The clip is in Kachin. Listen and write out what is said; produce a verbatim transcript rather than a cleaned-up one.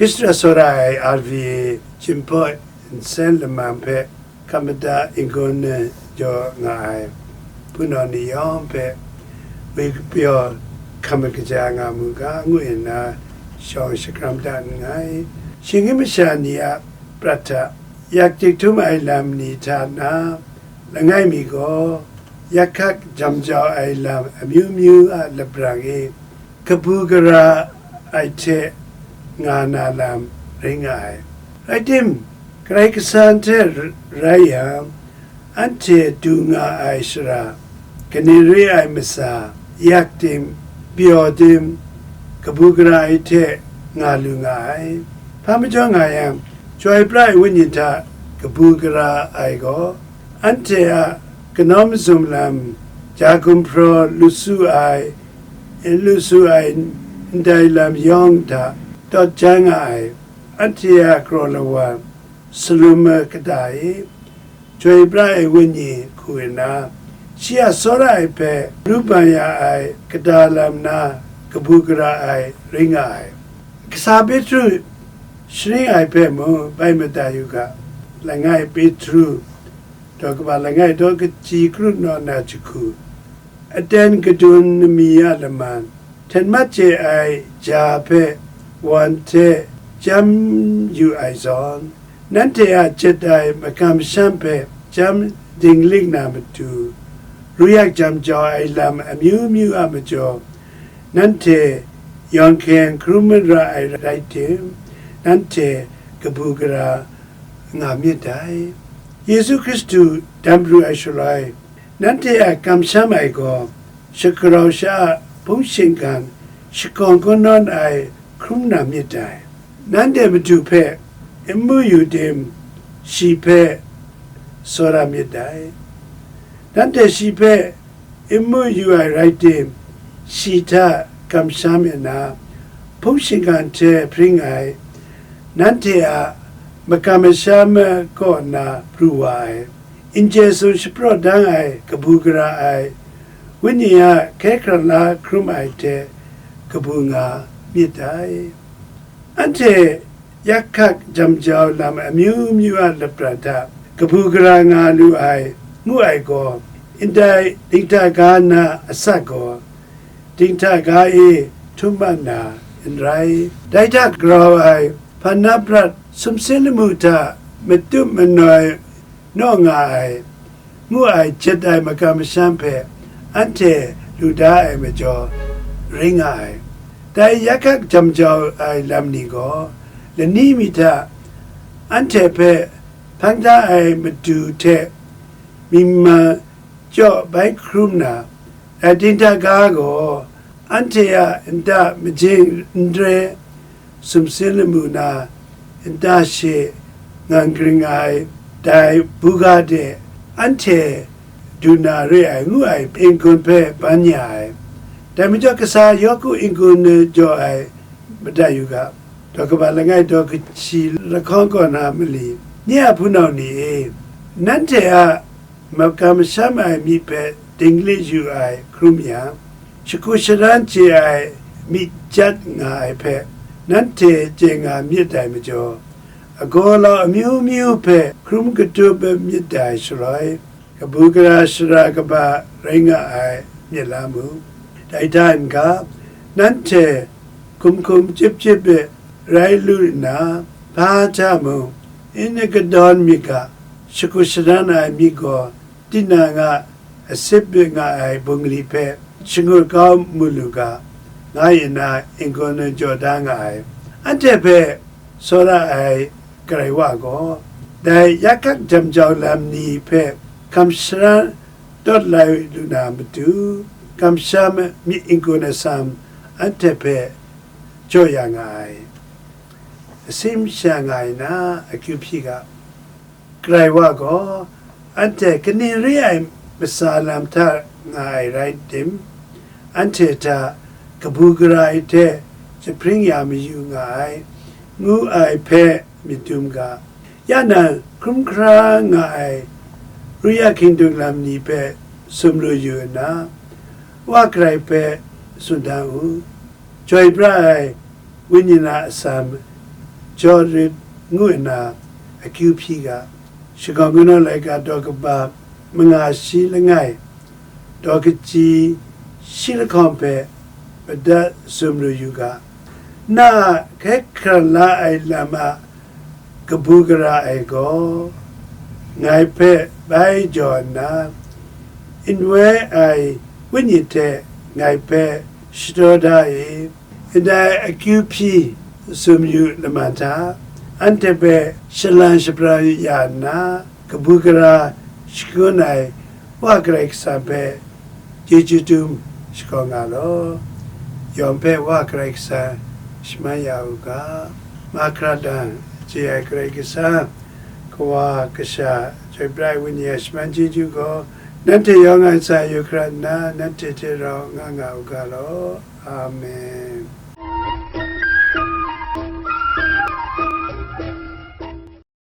Hkristu a tsawra ai R V A Jinghpaw nsen lamang hpe hkap mada n-gun jaw nga ai hpunau ni yawng hpe ngwi kapyaw hkam kaja nga mu ga, ngu nna shawng shakram da nngai. Shinggyim masha ni a prat hta yak tik htum ai lam ni hta na langai mi gaw, yak hkak jam jau ai lam amyu myu a laprang e kabu gara ai hte nga na lam rai nga ai. Rai tim, Karai Kasang hte r-, rai yang, anhte du nga ai shara, kaning re ai masa, yak tim, pyaw tim, kabu gara ai hte nga lu nga ai. Hpa majaw nga yang, chyoi pra ai wenyi hta kabu gara ai gaw, anhte a kanawn mazum lam, ja gumhpraw lu su ai, lu su ai ndai lam yawng hta tawt jan nga ai, anhte a kraw lawan, salum kata e, chyoi pra ai wenyi hku nna, shi a tsawra ai hpe ru ban ya ai kata lam na kabu gara ai rai nga ai. Kasa Petru sharing ai hpe mung bai mada yu ga, langai Petru, daw kaba langai daw kaji kru naw na jahku, aten kadun nami a laman, hten mat chye ai ja hpe wan hte chyam yu ai zawn, nanhte a jet ai makam masham hpe chyam dinglik na matu, ruyak jam jau ai lam amyu myu a majaw, nanhte yawng hkyeng hkrum mara ai rai tim, nanhte kabu gara nga myit dai. Yesu Hkristu dam pru ai shaloi, nanhte a kamsham ai gaw, shagrau sha-a hpung shinggan shakawng kungnawn ai hkrum na myit dai. Nanhte Madu hpe n mu yu tim, shi hpe tsawra myit dai. Nanhte shi hpe n mu yu ai rai tim, shi hta kamsham nna, hpung shinggan hte hpring ai, nanhte a makam masham kaw na pru wa ai, n chye sung shapraw dang ai kabu gara ai, wenyi a hkye hkrang la hkrum ai hte kabu nga myit dai. Anhte yak hkak jam jau lam amyu myu a lapran hta kabu gara nga lu ai, ngu ai gaw, ndai dinghta ga na asak gaw, dinghta ga e htum mat na n rai. Dai hta grau ai hpan na prat sumsing lamu hta matup manoi naw nga ai, ngu ai jet ai makam masham hpe anhte lu da ai majaw, rai nga ai. Dai yak hkak jam jau ai lam ni gaw, lani mi hta anhte hpe hpang da ai matu hte myi ma jaw bai hkrum na, dai dinghta ga gaw, anhte a nta majing n re, sumsing lamu na, nta she ngang gring ai, dai buga de anhte du na re ai, ngu ai n-gun hpe ban ya ai. Dai majaw, kasa Yaku n-gun jaw ai, madat yu ga, daw kaba langai daw kaji lahkawng kaw na mali, nye a hpunau ni e, nanhte a makam masham ai myit hpe dinglik yu ai hkrum yang, shagu sharan chye ai myit jat nga ai hpe nanhte chye nga myit dai majaw, agaw lau amyu myu hpe hkrum katup myit dai shaloi, kabu gara sara kaba rai nga ai myit la mu. Dai hta n-ga, nanhte hkum hkum chyip chyip e rai lu nna, hpa hta mung n kadawn myit ga, shagu sharan ai myit gaw, tinang a asip myit nga ai bungli hpe shangut kau mu lu ga, nga nna n-gun jaw da nga ai. Anhte hpe tsawra ai Karai Wa gaw, dai yak hkak jam jau lam ni hpe hkam sharan tawt lai lu na matu, kamsham myit n-gun atsam anhte hpe jaw ya nga ai. Asim sha nga ai na akyu hpyi ga, Karai Wa gaw, anhte kaning re ai masa lam hta nga ai rai tim, anhte hta kabu gara ai hte jahpring ya mayu nga ai, ngu ai hpe myit dum ga. Ya nang hkrum hkra nga ai ru ya hkying dung lam ni hpe sumru yu nna, Wa Karai hpe tsun dan u. Chyoi pra ai Wenyi na atsam jaw rit ngu nna akyu hpyi ga, shakawn kungdawn laika daw kaba manga shi langai, daw kaji shi lahkawng hpe madat sumru yu ga, na a hkai hkran la ai lam a kabu gara ai gaw, ngai hpe bai jaw nna, n woi ai wenyi hte ngai hpe shadaw da i, ndai akyu hpyi sum yu laman hta, anhte hpe shalan shabra ya nna, kabu gara shangun ai Wa Karai Kasang hpe chyeju dum shakawn nga law. Yawng hpe Wa Karai Kasang shaman ya u ga. Mahkra dang chye ai Karai Kasang, Kawa, Kasha, Chyoi Pra ai Wenyi a shaman chyeju gaw, nanhte yawng a ntsa yu hkra nna, nanhte hte rau nga nga u ga law. Amen.